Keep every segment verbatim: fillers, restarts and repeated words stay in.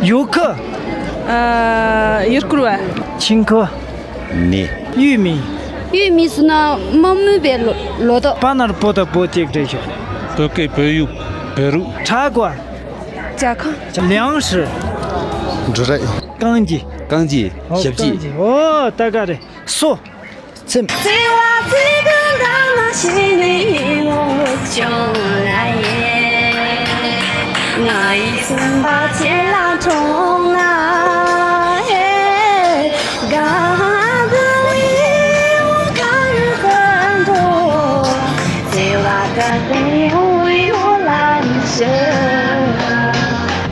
ཡོ་ཁི། ཨ། ཡུལ་སྐོར་བ། ཆིང་ཁི། ནི། ཡུལ་མིང་། ཡུལ་མིང་ཟེར་ན་མ་རྨོས་པའི་ལོ་ལོ་ཏོག་པ་ནར་པོ་ཏ་པོ་ཅིག་རེད་ཤག་བོད་སྐད། བོད་ཡིག། བོད་རིགས། ཁྲ་གོ། ཇ་ཁང་། ལིའང་ཧྲི། འབྲུ་རིགས། རྐང་རྗེས། རྐང་རྗེས། ཨོ། ཞབས་རྗེས། རྐང་རྗེས། ཨོ། ད་ག་རེད། སོ། ཚེམས།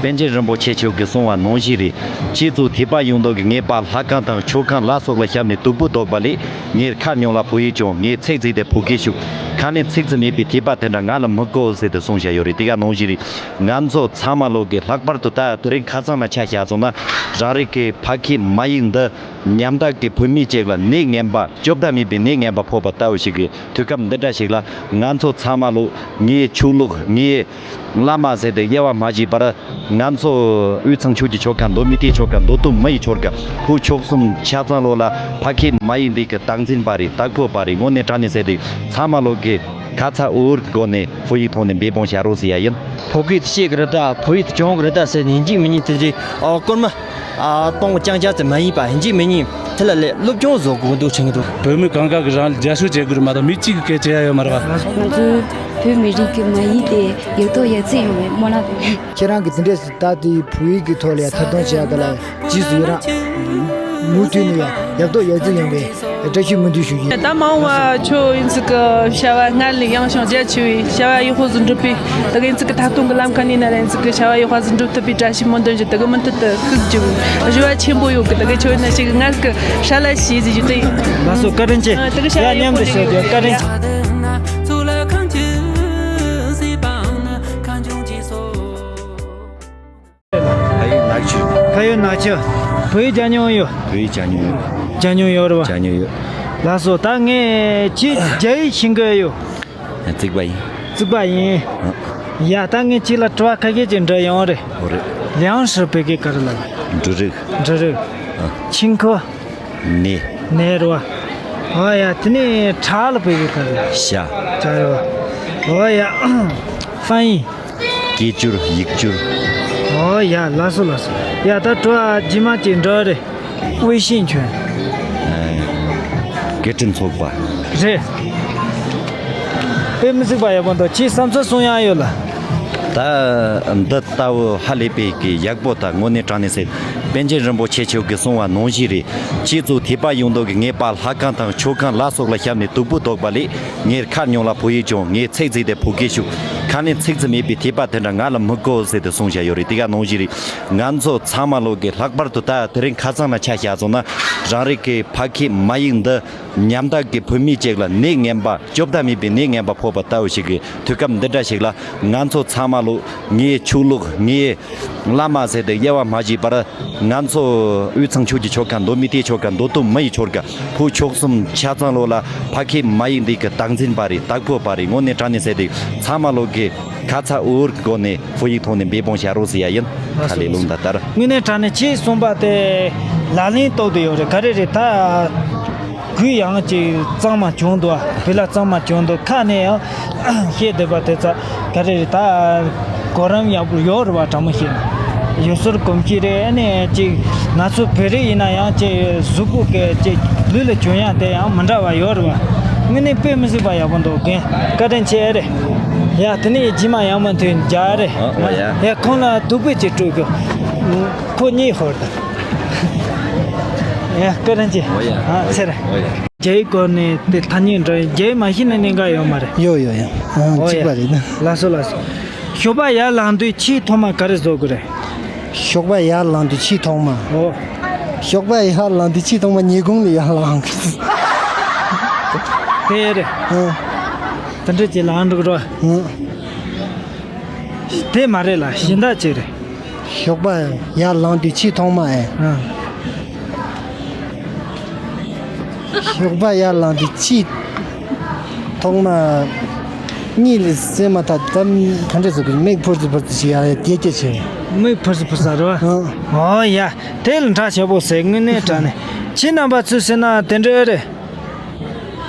པཎ་ཆེན་རིན་པོ་ཆེ་མཆོག་གིས་གསུངས་པ་ནང་བཞིན་རེད། ཁྱེད་ཚོ་དད་པ་ཡོད་མདོག་གིས་ངའི་པཱ་ལྷ་ཁང་དང་ཆོས་ཁང་ལ་སོགས་ལ་བཤམས་ནས་སྡུག་པོ་འདོགས་པ་ལས། ངས་ཁ་ཉོན་ལ་བོད་ཡིག་སྦྱོང་། ངས་ཚིག་བརྩིས་ཏེ་བོད་སྐད་ཤོད། ཁ་ནས་ཚིག་རྩི་མེད་པའི་དད་པ་དེ་འདྲ་ང་ལ་མི་དགོས་ཟེར་ཏེ་གསུངས་བཞག་ཡོད་རེད། དེ་ག་ནང་བཞིན་རེད། ང་ཚོ་ཚང་མ་ལོག་གི། ལྷག་པར་དུ་ད་དེ་རིང་ཁ་སང་ལ་ཆ་བཞག་སོང་ན། རང་རེ་གི་ཕ་སྐད་མ་ཡིག་འདི་ཉམ་ཐག་གི་བུད་མེད་ཅིག་ལ་ནད་ངན་པ། སྐྱོབ་ཐབས་མེད་པའི་ནད་ངན་པ་ཕོག་པ་ལྟ་བུ་ཞིག་གི་དུས་སྐབས་འདི་འདྲ་ཞིག་ལ། ང་ཚོ་ཚང་མ་ལོག་ངའི་ཆོས་ལུགས། ངའི་བླ་མ་ཟེར་ཏེ་དབྱེ་བ་མ་ཕྱེ་བར། ང་ཚོ་དབུས་གཙང་ཆོས་ཀྱི་ཆོལ་ཁ་མདོ་སྨད་མཐའི་ཆོལ་ཁ། མདོ་སྟོད་མི་ཡི་ཆོལ་ཁ། ཕུ་ཆོལ་གསུམ་ཆ་ཚང་ལོག་ལ་ཕ་སྐད་མ་ཡིག་འདི་གི་བདག་འཛིན་པ་རེད། བདག་པོ་པ་རེད། དངོས་གནས་དྲང་གནས་ཟེར་ཏེ་ཚང་མ་ལོག་གི་ཁ་ཚ་དབུལ་པོའི་སྒོ་ནས་བོད་ཡིག་ཐོག་ནས་འབད་འབུངས་བྱ་རོགས་ཟེར་ཡ་ཡིན། བོད་སྐད་ཤེས་གི་རེད་ད། བོད་ཡིག་སྦྱོང་གི་རེད་ད་ཟེར་ནས་ཡིན་གཅིག་མིན་གཉིས་དེ་འདྲའི་ཨ་སྐོར་མ་ཨ་གཏོང་རྐྱང་རྐྱང་ཙམ་མ་ཡིན་པ། ཡིན་གཅིག་མིན་གཉིས་དེ་ལ་ལས་སློབ་སྦྱོང་བཟོ་དགོས་འདུག་དྲན་གི་འདུག་བོད་མི་གང་ག་གི་རང་ལ་རྒྱབ་སྐྱོར་བྱེད་དགོས་རེད་མ་གཏོགས་མི་གཅིག་གི་སྐད་བྱེད་ཡ་ཡོད་མ་རེད་པ། ང་ཚོའི་བོད་མི་རིགས་ཀྱི་མ་ཡིག་དེ་ཡག་ཐོག་ཡག་བརྩེགས་ཡོང་བའི་སྨོན་ལམ་ཡོད། ཁྱེད་རང་གིས་དེ་འདྲས་སུ་ད་ལྟའི་བོད་ཡིག་གི་ཐོག་ལ་ཡང་ཐད་གཏོང་བྱེད་ཡག་ག་ལ་རྗེས་སུ་ཡི་རང་མུ་མཐུད་ནས་ཡང་ཡག་ཐོག་ཡག་བརྩེགས་ཡོང་བའི་བཀྲ་ཤིས་སྨོན་འདུན་ཞུ་རྒྱུ་ཡིན། ད་མ་འོངས་པ་ཁྱོད་ཡིན་ཚིག་གི་བྱ་བ་སྔར་ལས་ཡངས་ཤིང་རྒྱ་ཆེ་བའི་བྱ་བ་ཡག་པོ་ཟིག་འགྲུབ་པའི། ད་གི་ཡིན་ཚིག་གི་ཐད་གཏོང་གི་ལམ་ཁ་ནས་ན་ར་ཡིན་ཚིག་གི་བྱ་བ་ཡག་པ་ཟིག་འགྲུབ་ཐུབ་པའི་བཀྲ་ཤིས་སྨོན་འདུན་ཞུ། ད་གི་མུ་མཐུད་དུ་ཤུགས་རྒྱུ་རེ་བ་ཆེན་པོ་ཡོད་གི། ད་གི་ཁྱོད་ཡིན་ན་ཞིག་སྔར་གི་ཧྲ་ལ་ཞིག་ཟིག་ཞུ་དེ་ཡིན། ལགས་སོ། བཀའ་དྲིན་ཆེ། ད་གི་བྱ་བ་ཡག་མཉམ་པོ་དུ་འགྲུབ་ཤོད་རྒྱུ། བཀའ་དྲིན་ཆེ། ཕ་ཡུལ་ནག་ཆུ། ཕ་ཡུལ་ནག་ཆུ། བོད་ཡིག་སྦྱང་མྱོང་ཡོད། བོད་ཡིག་སྦྱང་མྱོང་ཡོད། སྦྱང་མྱོང་ཡོད་རེད་པ། སྦྱང་མྱོང་ཡོད། ལགས་སོ། ད་ངས་ཁྱེད་རྒྱ་ཡིག་ཤེས་ཀྱི་ཡོད། རྩིག་པ་ཡིན། རྩིག་པ་ཡིན། ཨ། ཡ། ད་ངས་ཁྱེད་ལ་དྲི་བ་ཁ་ཤས་ཅིག་འདྲི་ཡོང་རེད། འོ་རེད། ལིའང་ཧྲི་བོད་སྐད་ག་རེ་ལབ། འབྲུ་རིགས། འབྲུ་རིགས། ཨ། ཆིང་ཁི། ནས། ནས་རེད་པ། ཨོ་ཡ། དེ་ནས་ཁྲ་ལ་བོད་སྐད་ག་རེ་ལབ། ཤ། ཤ་རེད་པ། ཨོ་ཡ། ཧྥན་ཡིག་སྐད་སྒྱུར། ཡིག་སྒྱུར། ཨོ་ཡ། ལགས་སོ་ལགས་སོ། ཡ། ད་དྲི་བ་རྗེས་མ་ཅིག་འདྲི་རེད། 微信群། སྐད་འཕྲིན་ཚོགས་པ། རེད། དཔེ་མི་སྲིད་པ་ཡག་པོ་འདུག་ཁྱེད་བསམ་ཚུལ་གསུང་ཡག་ཡོད་ལ། ད་འདི་ལྟ་བུ་ཧ་ལས་པའི་གི་ཡག་པོ། ད་དངོས་གནས་དྲང་གནས་ཟེར། པཎ་ཆེན་རིན་པོ་ཆེ་མཆོག་གིས་གསུངས་པ་ནང་བཞིན་རེད། ཁྱེད་ཚོ་དད་པ་ཡོད་མདོག་གིས་ངའི་པཱ་ལྷ་ཁང་དང་ཆོས་ཁང་ལ་སོགས་ལ་བཤམས་ནས་སྡུག་པོ་འདོགས་པ་ལས། ངས་ཁ་ཉོན་ལ་བོད་ཡིག་སྦྱོང་། ངས་ཚིག་བརྩིས་ཏེ་བོད་སྐད་ཤོད། ཁ་ནས་ཚིག་རྩི་མེད་པའི་དད་པ་དེ་འདྲ་ང་ལ་མི་དགོས་ཟེར་ཏེ་གསུངས་བཞག་ཡོད་རེད། དེ་ག་ནང་བཞིན་རེད། ང་ཚོ་ཚང་མ་ལོག་གི། ལྷག་པར་དུ་ད་དེ་རིང་ཁ་སང་ལ་ཆ་བཞག་སོང་ན། རང་རེ་གི་ཕ་སྐད་མ་ཡིག་འདི་ཉམ་ཐག་གི་བུད་མེད་ཅིག་ལ་ནད་ངན་པ། སྐྱོབ་ཐབས་མེད་པའི་ནད་ངན་པ་ཕོག་པ་ལྟ་བུ་ཞིག་གི་དུས་སྐབས་འདི་འདྲ་ཞིག་ལ། ང་ཚོ་ཚང་མ་ལོག་ངའི་ཆོས་ལུགས། ངའི་བླ་མ་ཟེར་ཏེ་དབྱེ་བ་མ་ཕྱེ་བར། ང་ཚོ་དབུས་གཙང་ཆོས་ཀྱི་ཆོལ་ཁ། མདོ་སྨད་མཐའི་ཆོལ་ཁ། མདོ་སྟོད་མི་ཡི་ཆོལ་ཁ། ཕུ་ཆོལ་གསུམ་ཆ་ཚང་ལོག་ལ་ཕ་སྐད་མ་ཡིག་འདི་གི་བདག་འཛིན་པ་རེད། བདག་པོ་པ་རེད། དངོས་གནས་དྲང་གནས་ཟེར་ཏེ་ཚང་མ་ལོག་གི་ཁ་ཚ་དབུལ་པོའི་སྒོ་ནས་བོད་ཡིག་ཐོག་ནས་འབད་འབུངས་བྱ་རོགས་ཟེར་ཡ་ཡིན། ཁ་ལས་ལུང་དང་ལྟར། དངོས་གནས་དྲང་གནས་ཁྱེད་གསུངས་པ་དེ་ལག་ལེན་ཐོག་ཏུ་ཡོད་རེད། ག་རེ་རེད་ད། གུས་ཡངས་ཅིག་གཙང་མ་བྱུང་འདུག་བོད་ལྭ་གཙང་མ་བྱུང་འདུག་ཁ་ནས་ཡང་བཤད་བསྡད་པ་དེ་ཚ་ག་རེ་རེད་ད། གོ་རིམ་ཡག་པོ་ཡོད་རེད་པ། དྲང་མོ་བཤད་ན་ཡུལ་སྲོལ་གོམས་གཤིས་རེད། ཨ་ནི་ཅིག་ང་ཚོ་བོད་རིགས་ཡིན་ན་ཡང་ཅིག་གཟུགས་པོ་གི་ཅིག་ལུས་ལ་བྱུང་ཡག་དེ་ཡང་མི་འདྲ་བ་ཡོད་རེད་པ། དངོས་གནས་དཔེ་མི་སྲིད་པ་ཡག་པོ་འདུག་རྒན་བཀའ་དྲིན་ཆེ་རེད། ཡ། དེ་ནས་རྗེས་མ་ཡང་མུ་མཐུད་རྒྱག་རེད། ཨ། ཨོ་ཡ། ཡ། ཁོང་ལ་བདུག་སྤོས་ཅིག་སྤྲོད་དགོས། ཁོ་གཉིད་ཤོར་ད། ཡ། བཀའ་དྲིན་ཆེ། ཨོ་ཡ། ཨ། ཚེ་རིང་། ཨོ་ཡ། རྒྱའི་སྐོར་ནས་དེ་ཐ་སྙད་འདྲ། རྒྱའི་མ་ཤེས་ན་གནད་འགག་ཡོད་མ་རེད། ཡོད་ཡོད་ཡོད། ཨ། ཨོ་གཅིག་ཡ། པ་རེད་ན། ལགས་སོ་ལགས་སོ། ཞོགས་པ་ཡར་ལངས་དུས་ཆེས་ཐོག་མ་ག་རེ་བཟོ་དགོས་རེད། ཞོགས་པ་ཡར་ལངས་དུས་ཆེས་ཐོག་མ། ཨོ། ཞོགས་པ་ཡར་ལངས་དུས་ཆེས་ཐོག་མ་ཉལ་ཁང་ལ་ཡར་ལངས་དགོས། དེ་རེད། ཨ། དེ་འདྲ་ཅིག་ལངས་འགྲོ་གི་རེད། ཨ། དེ་མ་རེད་ལ། གཞན་དག་ཅིག་རེད། ཞོགས་པ་ཡར་ལངས་དུས་ཆེས་ཐོག་མ་ཨེ། ཨ། ཞོགས་པ་ཡར་ལངས་དུས་ཆེས་ཐོག་མ། གཉིད་ལས་སད་མ་ཐག་ཏུ་ག་འདྲ་ཟེར་དགོས། མིག་ཕུར་ཙི་ཕུར་ཙི་ཞིག་ཡར་ཡར་བལྟས་བལྟས་བྱས། མིག་ཕུར་ས་ཕུར་ས་རེད་བ། ཨང་། ཨོ་ཡ། དེ་ལ་འདྲ་ཆེ་པོ་ཟེར། དངོས་གནས་དྲང་གནས། ཁྱེད་རྣམ་པ་ཚོས་ཟེར་ན་དེ་འདྲ་རེད།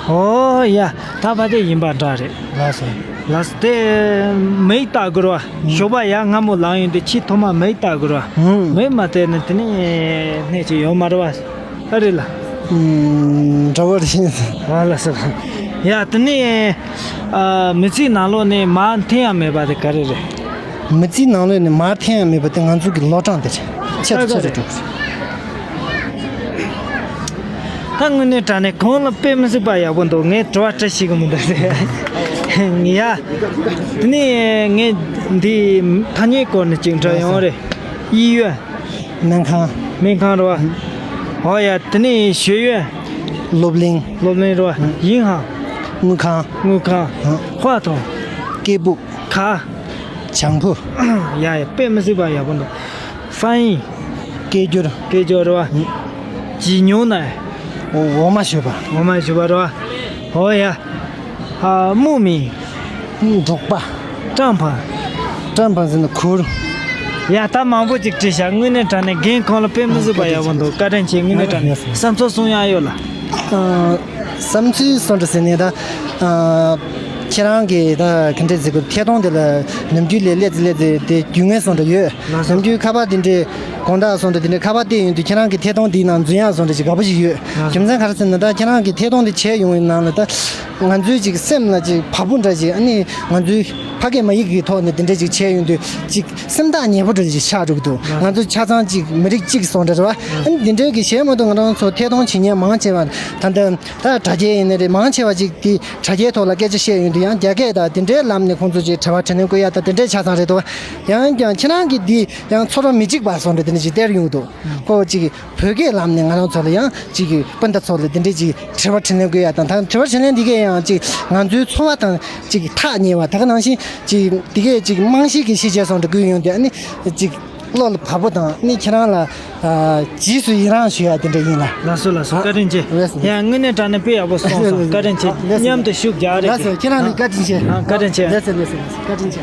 ཨོ་ཡ། ད་བ་དེ་ཡིན་པ་འདྲ་རེད། ལགས་སོ། ལགས་སོ། དེ་མིག་ལྟ་དགོས་རེད་བ། ཞོགས་པ་ཡར་སྔ་མོ་ལངས་ཡོང་དུས་ཆེས་ཐོག་མ་མིག་ལྟ་དགོས་རེད་བ། ཨང་། མིག་མ་བལྟས་ན་དེ་ནས་སྣེ་གཅིག་ཡོང་མ་རེད་བ། ཨ་རེད་ལ། ཨུམ། འདྲ་བོ་རེད། ཨ་ལ་སོ། ཡ། དེ་ནས་ཨ། མི་ཚེའི་ནང་ལོགས་ནས་མར་འཐེན་ཡ་མེད་པ་དེ་ག་རེ་རེད། མི་ཚེའི་ནང་ལོགས་ནས་མར་འཐེན་ཡ་མེད་པ་དེ་ང་ཚོ་གི་ལོ་གྲངས་དེ་རེད། ཆེ་རུ་ཆེ་རུ་འགྲོ་གི་རེད། ད་དངོས་གནས་དྲང་གནས་གོང་ལ་དཔེ་མི་སྲིད་པ་ཡག་པོ་འདུག་ངས་དྲི་བ་དྲི་ཤེས་གི་མི་འདུག་ཟེར། ཡ། དེ་ནས་ངས་འདི་ཐ་སྙད་སྐོར་ནས་ཅིག་འདྲི་ཡོང་རེད། གཡས་གཡོན། སྨན་ཁང་། སྨན་ཁང་རེད་བ། ཨོ་ཡ། དེ་ནས་ཞོལ་གཡོན། སློབ་གླིང་། སློབ་གླིང་རེད་བ། ཨུ། དབྱིན་ཧང་། དངུལ་ཁང་། དངུལ་ཁང་། ཨུ། ཧྭ་ཐང་། སྐད་སྦུག་ཁ། བྱང་བུ། ཡ་ཡ། དཔེ་མི་སྲིད་པ་ཡག་པོ་འདུག་ཧྥན་ཡིན། སྐད་སྒྱུར། སྐད་སྒྱུར་རེད་བ། ཇི་ཉུང་ན། འོ། འོ་མ་བཞོ་བ། འོ་མ་བཞོ་བ་རེད་བ། ཨོ་ཡ། ཨ། སྨུག་མིང་། འབྲོག་པ། ཀྲམ་ཕང་། ཀྲམ་ཕང་ཟེར་ན་གུར། ཡ། ད་མང་པོ་ཅིག་དྲིས་ཤག་དངོས་གནས་དྲང་གནས་རྒན་ཁོང་ལ་དཔེ་མི་སྲིད་པ་ཡག་པོ་འདུག་བཀའ་དྲིན་ཆེ། དངོས་གནས་དྲང་གནས་བསམ་ཚུལ་གསུང་ཡག་ཡོད་ལ། ཨ། བསམ་ཚུལ་གསུང་འདྲ་ཟེར་ནས་ད། ཨ། ཁྱེད་རང་གིས་ད་ག་འདྲས་ཟེར་དགོས། ཐད་གཏོང་དེ་ལ་ནམ་རྒྱུན་ལས་སླེབས་ཙི་སླེབས་ཙི་དེ་རྒྱུས་མངའ་སོང་འདྲ་ཡོད། ལགས་སོ། ནམ་རྒྱུན་ཁ་པར་དེ་འདྲས་དགོང་དག་སོང་འདྲ་དེ་འདྲས་ཁ་པར་བལྟས་ཡོང་དུས་ཁྱེད་རང་གི་ཐད་གཏོང་དེའི་ནང་འཛུལ་ཡག་སོང་འདྲ་ཅིག་དགའ་པོ་ཞིག་ཡོད། ལགས་སོ། རྒྱུ་མཚན་ག་རེ་ཟེར་ན་ད་ཁྱེད་རང་གི་ཐད་གཏོང་དེ་བྱས་ཡོང་བའི་ནང་ལ་ད་ང་ཚོའི་ཅིག་སེམས་ལ་ཅིག་བབ་པོ་འདྲ་ཅིག་ཨ་ནི་ང་ཚོའི་ཕ་སྐད་མ་ཡིག་གི་ཐོག་ནས་དེ་འདྲས་ཅིག་བྱས་ཡོང་དུས་ཅིག་སེམས་ཐག་ཉེ་པོ་འདྲ་ཅིག་ཆགས་འགྲོ་གི་འདུག་ང་ཚོ་ཆ་ཚང་ཅིག་མི་རིགས་གཅིག་སོང་འདྲ་རེད་བ། ཨ་ནི་དེ་འདྲས་ཀྱི་གཞན་མ་གཏོགས་ང་རང་ཚོ་ཐད་གཏོང་བྱེད་མཁན་མང་ཆེ་བ་ད་ལྟ། ད་དྲ་རྒྱའི་ཡིན་ནི་རེད། མང་ཆེ་བ་ཅིག་དེ་དྲ་རྒྱའི་ཐོག་ལ་སྐད་ཆ་བཤད་ཡོང་དུས་ཡང་རྒྱ་སྐད་དང་དེ་འདྲའི་ལམ་ནས་ཁོང་ཚོ་ཅིག་དྲི་བ་དྲིས་ལན་བཀོད་ཡ་དང་དེ་འདྲའི་ཆ་ཚང་རེད་འདུག་ཡང་ཀྱང་ཁྱེད་རང་གིས་འདི་ཡང་ཚོར་བ་མི་གཅིག་པ་སོང་འདྲ་དེ་འདྲ་ཅིག་སྟེར་ཡོང་འདུག་ཁོ་ཅིག་བོད་སྐད་ལམ་ནས་ང་རང་ཚོ་ལ་ཡང་ཅིག་སྤུན་ཟླ་ཚོ་ལ་དེ་འདྲའི་ཅིག་དྲི་བ་དྲིས་ལན་བཀོད་ཡ་དང་ད་དྲི་བ་དྲིས་ལན་འདི་གས་ཡང་ཅིག་ང་ཚོའི་ཚོར་བ་དང་ཅིག་ཐག་ཉེ་བ་ད་ག་ནང་བཞིན་ཅིག་འདི་གས་ཅིག་རྨང་གཞི་གི་གཞི་བྱས་སོང་འདྲ་བཀོད་ཡོང་དུས་ཨ་ནི་ཅིག་བློ་ལ་བབ་པོ་དང་ནི་ཁྱེད་རང་ལ་ཨ་རྗེས་སུ་ཡི་རང་ཞུ་ཡ་དེ་འདྲ་ཡིན་ལ། ལགས་སོ་ལགས་སོ། བཀའ་དྲིན་ཆེ། ལགས་སོ། ཡ་དངོས་གནས་དྲང་གནས་དཔེ་ཡག་པོ་གསུངས་སོང་། བཀའ་དྲིན་ཆེ། ལགས་སོ། མཉམ་དུ་ཤུགས་རྒྱག་རེ། ལགས་སོ། ཁྱེད་རང་ལ་བཀའ་དྲིན་ཆེ། ཨ། བཀའ་དྲིན་ཆེ། ལགས་སོ་ལགས་སོ་ལགས་སོ། བཀའ་དྲིན་ཆེ།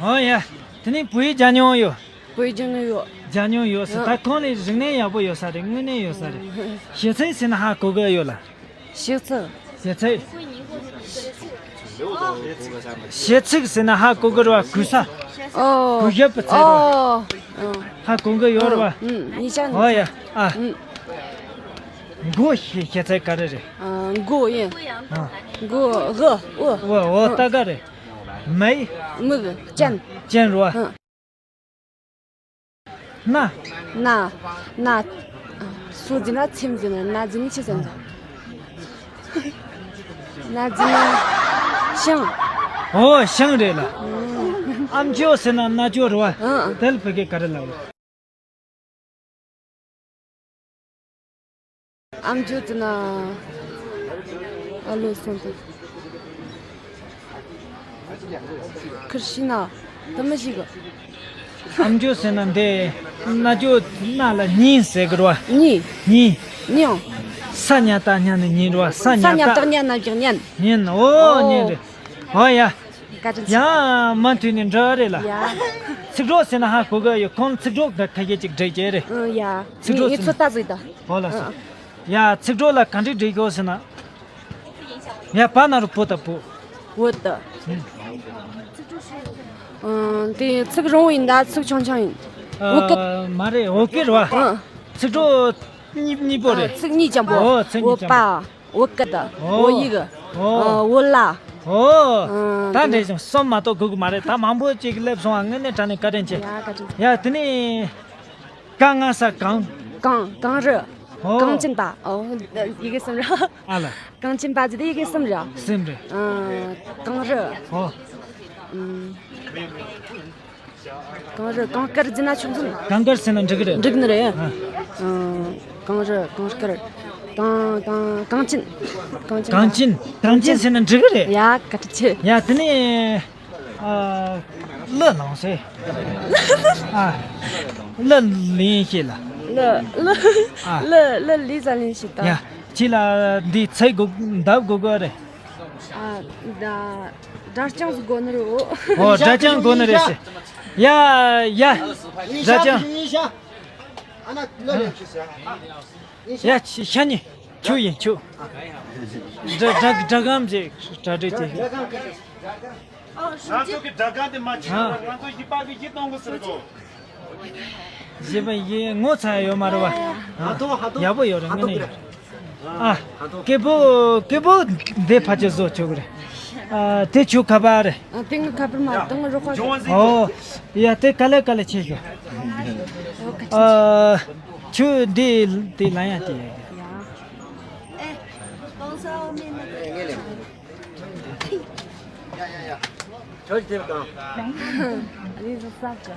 ཨོ་ཡ། དེ་ནས་བོད་ཡིག་སྦྱང་མྱོང་ཡོད། བོད་ཡིག་སྦྱང་མྱོང་ཡོད། སྦྱང་མྱོང་ཡོད་ཟེར། ཨ། ད་ཁོང་ནི་རིག་གནས་ཡག་པོ་ཡོད་ས་རེད། དངོས་གནས་ཡོད་ས་རེད། ཨ། གཞས་ཚིག་ཟེར་ན་ཧ་གོ་གི་ཡོད་ལ། གཞས་ཚིག་གཞས་ཚིག་གཞས་ཚིག་ཟེར་ན་ཧ་གོ་གི་རེད་བ། གུས་ས། ཨོ། གུས་ཞབས་པའི་ཚིག་རེད་བ། ཨོ། ཨོ། ཧ་གོ་གི་ཡོད་རེད་བ། ཨུམ། ཉིན་ཞག་ཨོ་ཡ། ཨ། ཨུམ། མགོ་ཞེས་བྱ་ཚིག་ག་རེ་རེད། ཨ། མགོ་ཡིན། ཨ། མགོ་འོ། འོ། འོ། ད་ག་རེ། མིག་མིག་སྤྱན། སྤྱན་རེད་བ། ཨ། སྣ། སྣ། སྣ། སོ་ཟེར་ན་ཚེམས་ཟེར་ན་སྣ་ཟེར་ན་ཆི་ཟེར་ན། སྣ་ཟེར་ན་ཤིང་། ཨོ་ཤིང་རེད་ལ། ཨུམ། ཨམ་ཅོག་ཟེར་ན་སྣ་ཅོག་རེད་བ། ཨང་། དེ་ལ་བོད་སྐད་ག་རེ་ལབ་རེད། ཨམ་ཅོག་ཟེར་ན། ཨ་ལོ་སོང་དུ། ཁིར་ཤི་ན། དུ་མི་ཞིག་གི། ཨམ་ཅོག་ཟེར་ན་འདི། སྣ་ཅོག་སྣ་ལ་སྙིང་ཟེར་གི་རེད་བ། སྙིང་། སྙིང་། སྙིང་། ས་ཉ་བཏགས་སྙ་ནི་སྙིང་རེད་བ། ས་ཉ་བཏགས་སྙ་ན་བཞག་སྙན། སྙན། ཨོ་སྙན་རེད། ཨོ་ཡ། བཀའ་དྲིན་ཆེ། ཡང་མུ་མཐུད་ནས་འགྲོ་རེད་ལ། ཡ། ཚིག་གྲོགས་ཟེར་ན་ཧ་གོ་གི་ཡོད། ཁོང་ཚིག་གྲོགས་འདི་ཁ་ཤས་ཅིག་འགྲིག་གི་རེད། ཨང་། ཡ། ཚིག་གྲོགས་ངས་ཚོད་ལྟ་ཟིག་དང་། ཨོ་ལགས་སོ། ཨང་། ཡ་ཚིག་གྲོགས་ལ་ག་འདྲས་འགྲིག་གི་ཡོད་ཟེར་ན། ཡ་བ་ན་རོ་བོ་ད་བུ། བོ་ད། ཨང་། དེ་ཚིག་རིང་བོ་ཡིན་ད་ཚིག་ཆུང་ཆུང་ཡིན། ཨ། བོ་སྐད། མ་རེད། བོད་སྐད་རེད་བ། ཨང་། ཚིག་གྲོགས་གཉིས་གཉིས་པོ་རེད། ཨ། ཚིག་གཉིས་ཅན་པོ། ཨོ་ཚིག་གཉིས་ཅན་པོ། བོད་པ། བོད་སྐད་དང་། ཨོ། བོད་ཡིག་ཨོ། ཨ། བོད་ལྭ། ཨོ། ཨ། ད་འདྲ་ཞིག་གསུམ་མ་གཏོགས་དགོས་ཀྱི་མ་རེད། ད་མང་པོ་ཅིག་སླེབས་སོང་བ། དངོས་གནས་དྲང་གནས་བཀའ་དྲིན་ཆེ། ཡ་བཀའ་དྲིན་ཆེ། ཡ་དེ་ནས་ཀ་ང་ས་གངས། གངས། གངས་རི། ཨོ། གངས་ཅན་པ། ཨོ། ཡི་གེ་གསུམ་རེད། ཨ་ལ། གངས་ཅན་པ་ཟེར་དེ་ཡི་གེ་གསུམ་རེད། གསུམ་རེད། ཨ། གངས་རི། ཨོ། ཨུམ། གངས་རི། གངས་དཀར་ཟེར་ན་ཆོག་གི་མ། གངས་དཀར་ཟེར་ན་འགྲིག་གི་རེད། འགྲིག་ནི་རེད། ཨ། ཨང་། གངས་རི། གངས་དཀར། གངས། གངས། གངས་ཅན། གངས་ཅན། གངས་ཅན། གངས་ཅན་ཟེར་ན་འགྲིག་གི་རེད། ཡ་བཀའ་དྲིན་ཆེ། ཡ་དེ་ནས་ཨ། གླུ་བླངས་སོང་། ཨ། གླུ་ལེན་ཤེས་ལ། གླུ། གླུ། ཨ། གླུ། གླུ་ལེན་ས་ལེན་ཤེས་ད། ཡ་ཁྱེད་ལ་འདི་ཚིག་དགོས། འདེབས་དགོས་གི་རེད། ཨ། ད། སྒྲ་རྐྱང་ཟིག་དགོས་ནི་རེད། འོ། སྒྲ་རྐྱང་དགོས་ནི་རེད་ཟེར། ཡ་ཡ། སྒྲ་རྐྱང་། ཡ་ཤ་ཉེ། ཁྱོད་ཡིན་ཁྱོད། སྒྲ་སྒྲ་སྒྲ་སྒམ་ཟེར་སྒྲ་སྒྲ་དེ། ང་ཚོ་གི་སྒྲ་སྒམ་དེ་མ་ཆག་པར་ང་ཚོ་བཞི་པ་གི་བཞི་གཏོང་དགོས་ཟེར་གོ། བཞི་པ་ཡི་ངོ་ཚ་ཡོད་མ་རེད་བ། ཡག་པོ་ཡོད་རེད། དངོས་གནས་ཡོད་རེད། ཨ། སྐད་པོ་སྐད་པོ་འདི་ཕལ་ཆེར་བཟོ་ཆོག་གི་རེད། ཨ། དེ་ཁྱོད་ཁ་པར་རེད། ཨ། དེ་ངའི་ཁ་པར་མ་རེད། དེ་ངའི་རོགས་པ་རེད། ཨོ། ཡ་དེ་ག་ལེ་ག་ལེ་བྱེད་ཤོག་ཨ། ཁྱོད་འདི་འདི་ལ་ཡང་དེ། ཡ། ཨེ། སྤོན་སར་མིན་ནི། ཡ་ཡ་ཡ། ཁྱོད་ཀྱིས་དེ་གང་། ཨ་ནི་བཟོ་ས་གི།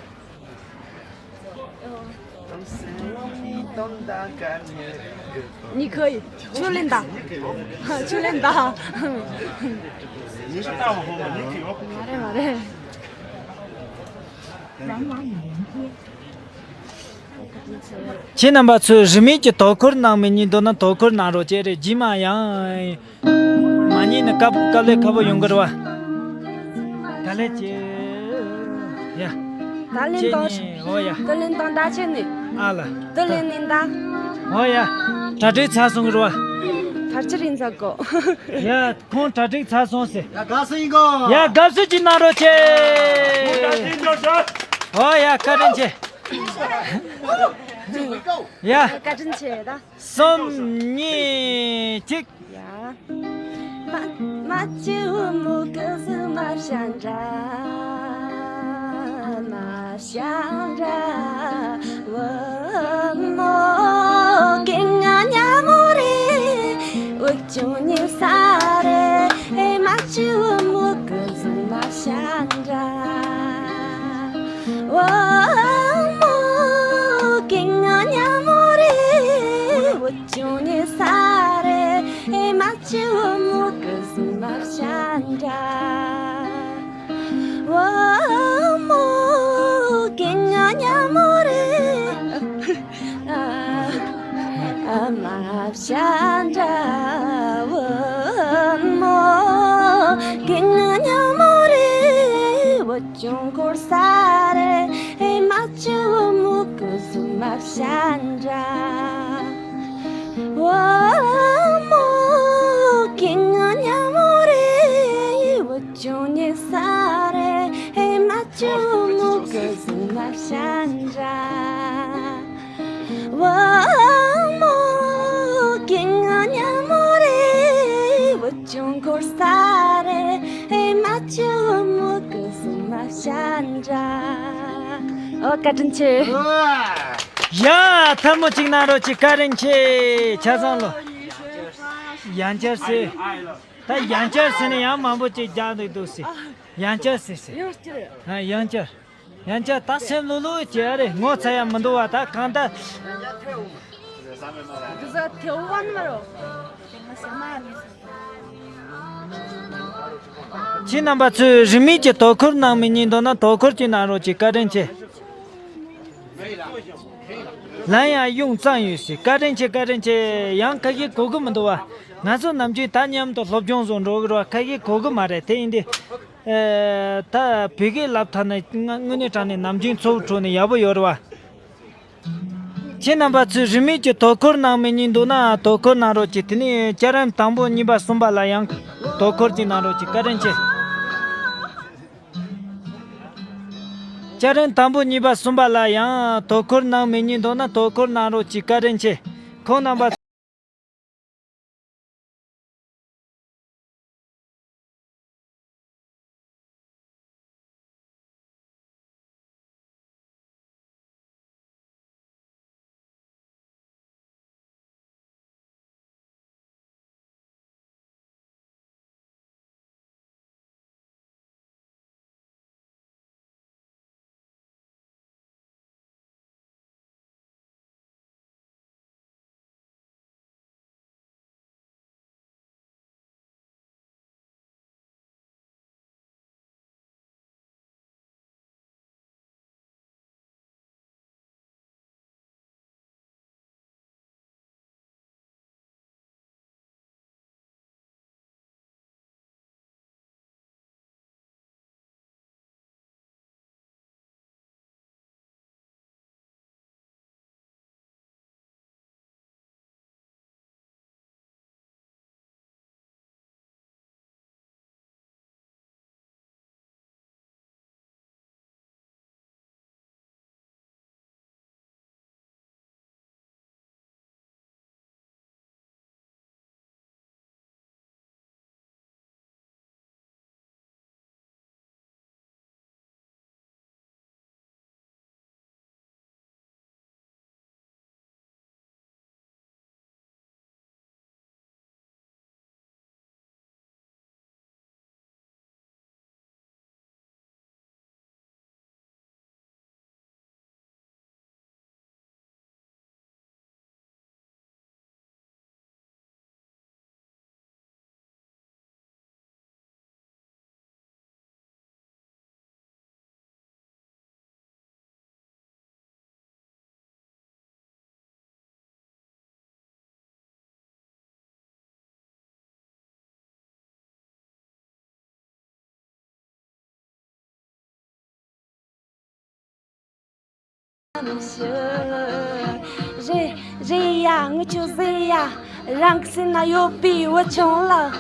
你可以，去领导，去领导。马上，马上。 ཁྱེད་རྣམ་པ་ཚོས་རིན་མེད་ཀྱི་དོ་ཁུར་གནང་མི་ཉན་འདུག་ན་དོ་ཁུར་གནང་རོགས་བྱེད་རེད། རྗེས་མ་ཡང་མ་ཉན་ན་དཀའ་དཀའ་ལས་ཁག་པོ་ཡོང་གི་རེད་བ། དཀའ་ལས་བྱེད། ཡ། ད་ལན་ཁྱེད་ཏོ། ཉིད་འོ་ཡ། ད་ལན་ཏོ་ད་ཆེ་ནི། ཨ་ལ། ད་ལན་ནི་ད། འོ་ཡ། གྲ་སྒྲིག་ཚར་སོང་གི་རེད་བ། ཕར་ཆེར་ཡིན་ས་གོ། ཡ། ཁོང་གྲ་སྒྲིག་ཚར་སོང་ཟེར། ཡ། ག་སུ་ཡིན་གོ། ཡ། དགའ་བསུ་ཅིག་གནང་རོགས་བྱེད། འོ་ཡ། བཀའ་དྲིན་ཆེ། ཡ། བཀའ་དྲིན་ཆེ་ད། གསུམ། གཉིས། གཅིག་ཡ། ཨོ། བཀའ་དྲིན་ཆེ། ཡ། ཐལ་མོ་གཅིག་གནང་རོགས་གྱིས། བཀའ་དྲིན་ཆེ། ཆ་ཚང་ལོ། ཡང་བསྐྱར་ཟེར། ད་ཡང་བསྐྱར་ཟེར་ནས་ཡང་མང་པོ་ཅིག་རྒྱག་འདུག་འདུག་ཟེར། ཡང་བསྐྱར་ཟེར་ཟེར། ཡང་བསྐྱར། ཨ། ཡང་བསྐྱར། ཡང་བསྐྱར། ད་སེམས་ལྷོད་ལྷོད་བྱེད་ཨ་རེ། ངོ་ཚ་ཡ་མི་འདུག་བ། ད་གང་ལྟར། ཁྱེད་རྣམ་པ་ཚོས་རིན་མེད་ཀྱི་དོ་ཁུར་གནང་མི་ཉན་འདུག་ན་དོ་ཁུར་ཅིག་གནང་རོགས་གྱིས། བཀའ་དྲིན་ཆེ། ལན་ཡང་ཡོང་ཙང་ཡོད་ཟེར། བཀའ་དྲིན་ཆེ། བཀའ་དྲིན་ཆེ། ཡང་ཁ་ཞིག་གོ་གི་མི་འདུག་བ། ང་ཚོ་ནམ་རྒྱུན་ད་མཉམ་དུ་སློབ་སྦྱོང་བཟོ་འགྲོ་གི་རེད་བ། ཁ་ཞིག་གོ་གི་མ་རེད། དེ་ཡིན་དུས། ཨེ། ད་བོད་སྐད་བསླབ་ཐབས་ནི་དངོས་གནས་དྲང་གནས་ནམ་རྒྱུན་ཚོ་བོ་ཁྲོད་ནས་ཡག་པོ་ཡོད་རེད་བ། ཁྱེད་རྣམ་པ་ཚོས་རིན་མེད་ཀྱི་དོ་ཁུར་གནང་མི་ཉན་འདུག་ན་དོ་ཁུར་གནང་རོགས་གྱིས། དེ་ནས་བསྐྱར་ལམ་དང་པོ་གཉིས་པ་གསུམ་པ་ལ་ཡང་དོ་ཁུར་ཅིག་གནང་རོགས་གྱིས། བཀའ་དྲིན་ཆེ། བསྐྱར་ལམ་དང་པོ་གཉིས་པ་གསུམ་པ་ལ་ཡང་དོ་ཁུར་གནང་མི་ཉན་འདུག་ན་དོ་ཁུར་གནང་རོགས་གྱིས། བཀའ་དྲིན་ཆེ། ཁོང་རྣམ་པ། རེད་རེད་ཡ། ངུ་ཆོ་ཟེར་ཡ། རང་གི་སེམས་ན་ཡོད་པའི་བུ་ཆུང་ལགས།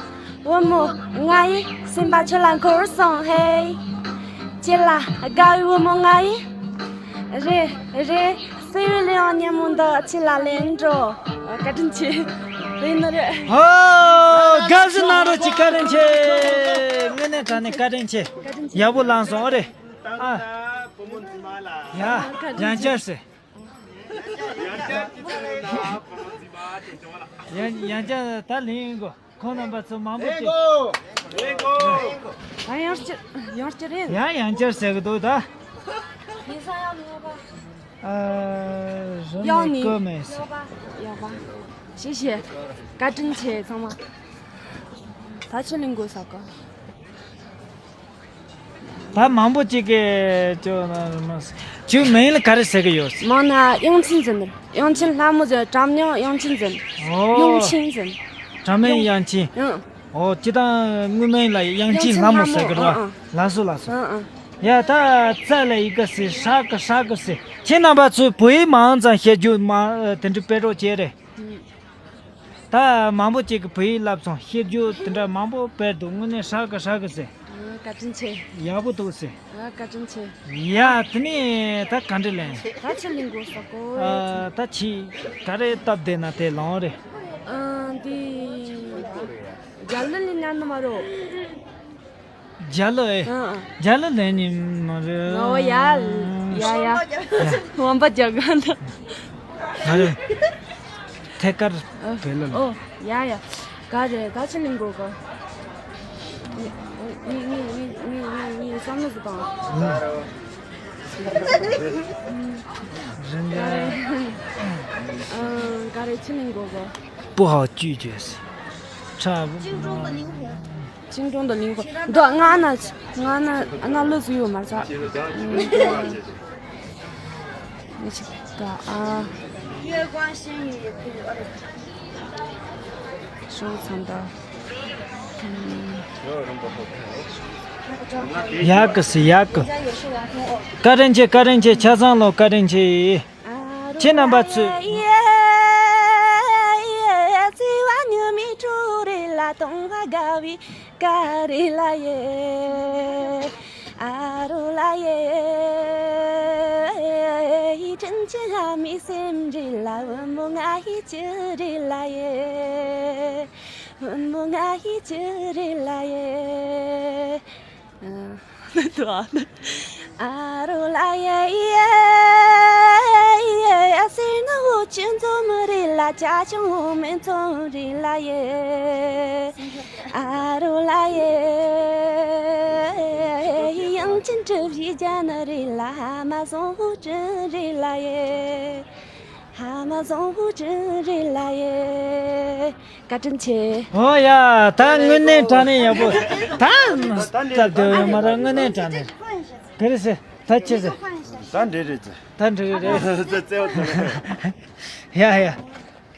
བུ་མོ་ང་ཡི་སེམས་པ་ཁྱོད་ལ་འཁོར་སོང་ཧེ། ཁྱེད་ལ་དགའ་བའི་བུ་མོ་ང་ཡི། རེད་རེད། སེ་བའི་ལེའང་ཉིན་མོ་འདི་ཁྱེད་ལ་ལེན་འགྲོ། བཀའ་དྲིན་ཆེ། རེད་ནི་རེད། ཨོ། དགའ་བསུ་གནང་རོགས་གྱིས། བཀའ་དྲིན་ཆེ། དངོས་གནས་དྲང་གནས་བཀའ་དྲིན་ཆེ། ཡག་པོ་བླངས་སོང་། ཨོ་རེད། ཨ། ཡ། ཡང་བསྐྱར་ཟེར། ཡང་ཡང་བསྐྱར་ད་ལེན་དགོས། ཁོང་རྣམ་པ་ཚོ་མང་པོ་ཅིག་ད་ཡང་བསྐྱར་ཡང་བསྐྱར་རེད། ཡང་ཡང་བསྐྱར་ཟེར་གི་འདུག་ད། ཡིན་ས་ཡང་མེད་པ། ཨ། རི་ཡང་ནི་ནས་བསྐོས་མེད་ཟེར། ཡག་པ་ཡག་པ། ཞེ་ཞེ། བཀའ་དྲིན་ཆེ་ཚང་མ། ད་ཆུ་ལེན་དགོས་ས་ག་ད་མང་པོ་ཅིག་གིས་ཅོ་ན་མ་ཟེར། ཁྱོད་མིང་ལ་ག་རེ་ཟེར་གི་ཡོད། མིང་ན་དབྱངས་ཅན་ཟེར། དབྱངས་ཅན་ལྷ་མོ་ཟེར། དྲ་མིང་དབྱངས་ཅན་ཟེར། ཨོ། དབྱངས་ཅན་ཟེར། དྲ་མིང་དབྱངས་ཅན། ཨང་། ཨོ། སྤྱིར་བཏང་དངོས་མིང་ལ་དབྱངས་ཅན་ལྷ་མོ་ཟེར་གི་རེད་བ། ཨང་། ལགས་སོ་ལགས་སོ། ཨང་ཨང་། ཡ་ད་ཙ་ལ་ཡི་གེ་ཟེར། ཧྲ་གི་ཧྲ་གི་ཟེར། ཁྱེད་རྣམ་པ་ཚོས་བོད་ཡིག་མང་ཙམ་ཤེས་རྒྱུ་མ་དེ་འདྲ་དཔེ་རོགས་བྱེད་རེད། ཨང་། ད་མང་པོ་ཅིག་གིས་བོད་ཡིག་བསླབས་སོང་། ཤེས་རྒྱུ་དེ་འདྲ་མང་པོ་དཔེར་འདུག་དངོས་གནས་ཧྲ་གི་ཧྲ་གི་ཟེར། ཨ། བཀའ་དྲིན་ཆེ། ཡག་པོ་འདུག་ཟེར། ཨ། བཀའ་དྲིན་ཆེ། ཡ་དེ་ནས་ད་ག་འདྲ་ལེན། ད་ཆུ་ལེན་དགོས་ས་གོ། ཨ། ད་ཆི་ག་རེ་སྟབས་བདེ་ན་དེ་ལོང་རེད། ཨ། འདི་རྒྱ་ལི་ལི་ཉན་ནི་མ་རོ། རྒྱ་ལོ་ཨེ། ཨ་ཨ། རྒྱ་ལོ་ལེན་ནི་མ་རེད། ཨོ་ཡ་ཡ་ཡ། ཡ་ཡ། བམ་པ་རྒྱ་ག་ན། མ་རེད། ཐད་ཀར་བེ་ལོ་ལ། ཨོ་ཡ་ཡ། ག་རེ་ད་ཆི་ལེན་དགོས་ག་ངི་ངི་ངི་ངི་ངི་ངི་བསམ་བློ་ཟིག་བཏང་། ཨང་། ག་རེ་ཆི་ལེན་དགོས་ག 不好拒绝。差不多。 ཅིང་ཀྲུང་དང་ལིང་ཧོ། འདི་ང་ན་ང་ན་ཨ་ན་ལོ་ཟིག་ཡོད་མ་རེད་ས། ཨ་ནི་ཅིག་ག་ཨ། ཤོ་ཚང་ད། ཡག་གི་སི་ཡག་གི། བཀའ་དྲིན་ཆེ། བཀའ་དྲིན་ཆེ། ཆ་ཚང་ལོ་བཀའ་དྲིན་ཆེ། ཁྱེད་རྣམ་པ་ཚོས། ཨ་རོ་ལ་ཡེ་ཡེ། ཨ་སེར་ནག་འོ་ཆུ་འཛོམས་རེད་ལ། ཅ་ཆུང་འོ་མེ་འཛོམས་རེད་ལ་ཡེ། ཨ་རོ་ལ་ཡེ། དབྱངས་ཅན་གྲུ་བཞི་རྒྱ་ནི་རེད་ལ། ཧ་མ་བཟང་བོ་ཅན་རེད་ལ་ཡེ། ཧ་མ་བཟང་བོ་ཅན་རེད་ལ་ཡེ། བཀའ་དྲིན་ཆེ། ཨོ་ཡ། ད་དངོས་གནས་དྲང་གནས་ཡག་པོ། ད་སྟབས་བདེ་བོ་ཡོད་མ་རེད། དངོས་གནས་དྲང་གནས། ག་རེ་ཟེར། ད་ཅི་ཟེར། ད་འགྲིག་རེད་ཟེར། ད་འགྲིག་རེད། ཡ་ཡ།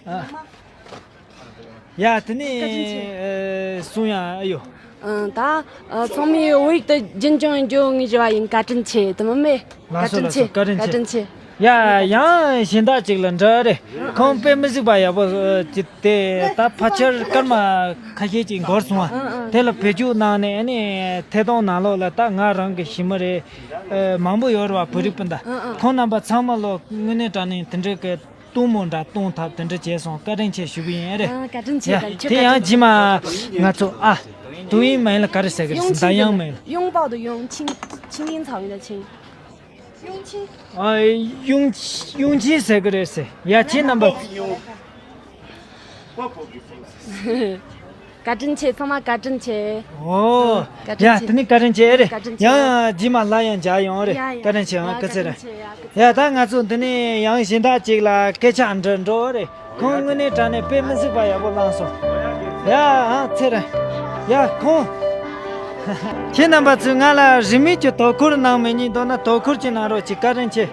ཨ། ཡ་དེ་ནས་ཨ་གསུང་ཡ་ཨ་ཡོ། ཨ་ད་ཨ་ཚང་མས་བོད་ཡིག་ཏུ་རྒྱུན་སྐྱོང་ཡོང་རྒྱུ་ངེས་བྱ་བ་ཡིན། བཀའ་དྲིན་ཆེ། དེ་མིན་མེད། ལགས་སོ་ལགས་སོ། བཀའ་དྲིན་ཆེ། བཀའ་དྲིན་ཆེ། ཡ་ཡང་གཞན་དག་ཅིག་ལ་འདྲི་རེད། ཁོང་དཔེ་མི་སྲིད་པ་ཡག་པོ་ཅིག་དེ་ད་ཕལ་ཆེར་སྐར་མ་ཁ་ཤས་ཅིག་འགོར་སོང་བ། དེ་ལ་བེད་སྤྱོད་གནང་ནས་ཨ་ནི་ཐད་གཏོང་ནང་ལོགས་ལ་ད་ང་རང་གི་ཞི་མི་རེད། ཨ་མང་པོ་ཡོད་རེད་བ། བོད་རིགས་སྤུན་ཟླ། ཁོང་རྣམ་པ་ཚང་མ་ལོ་དངོས་གནས་དྲང་གནས་དེ་འདྲའི་གི་གཏུམ་མོ་འདྲ་གཏོང་ཐབས་དེ་འདྲ་བྱས་སོང་། བཀའ་དྲིན་ཆེ་ཞུ་གི་ཡིན་རེད། ཨ་བཀའ་དྲིན་ཆེ། ཡ་བཀའ་དྲིན་ཆེ། དེ་ཡང་རྗེས་མ་ང་ཚོ་ཨ་དུ་ཡིན་མ་ཡིན་ལ་ག་རེ་ཟེར་གི་རེད། ཟླ་དབྱངས་མ་ཡིན་ལ། 拥抱的拥，亲亲音草原的亲。 ཨ་ཡུང་ཡུང་ཆི་ཟེར་གི་རེད་ཟེར། ཡ་ཁྱེད་རྣམ་པ། བཀའ་དྲིན་ཆེ། ཚང་མ་བཀའ་དྲིན་ཆེ། ཨོ། བཀའ་དྲིན་ཆེ། ཡ་དེ་ནི་བཀའ་དྲིན་ཆེ་རེད། བཀའ་དྲིན་ཆེ། ཡང་རྗེས་མ་ལ་ཡང་མཇལ་ཡོང་རེད། ཡ་ཡ། བཀའ་དྲིན་ཆེ། ཡ་ཨང་། སྐུ་ཚེ་རིང་། བཀའ་དྲིན་ཆེ། ཡ་སྐུ་ཚེ་རིང་། ཡ་ད་ང་ཚོ་འདི་ནས་ཡང་གཞན་དག་ཅིག་ལ་སྐད་ཆ་འདྲི་འགྲོ་རེད། ཁོང་དངོས་གནས་དྲང་གནས་དཔེ་མི་སྲིད་པ་ཡག་པོ་བླངས་སོང་། ཡ་ཨ་ཚེ་རིང་། ཡ་ཁོང་། ཁྱེད་རྣམ་པ་ཚོས་ང་ལ་རིན་མེད་ཀྱི་དོ་ཁུར་གནང་མེད་ཉིན་མདོར་ན་དོ་ཁུར་ཅིག་གནང་རོགས་གྱིས། བཀའ་དྲིན་ཆེ།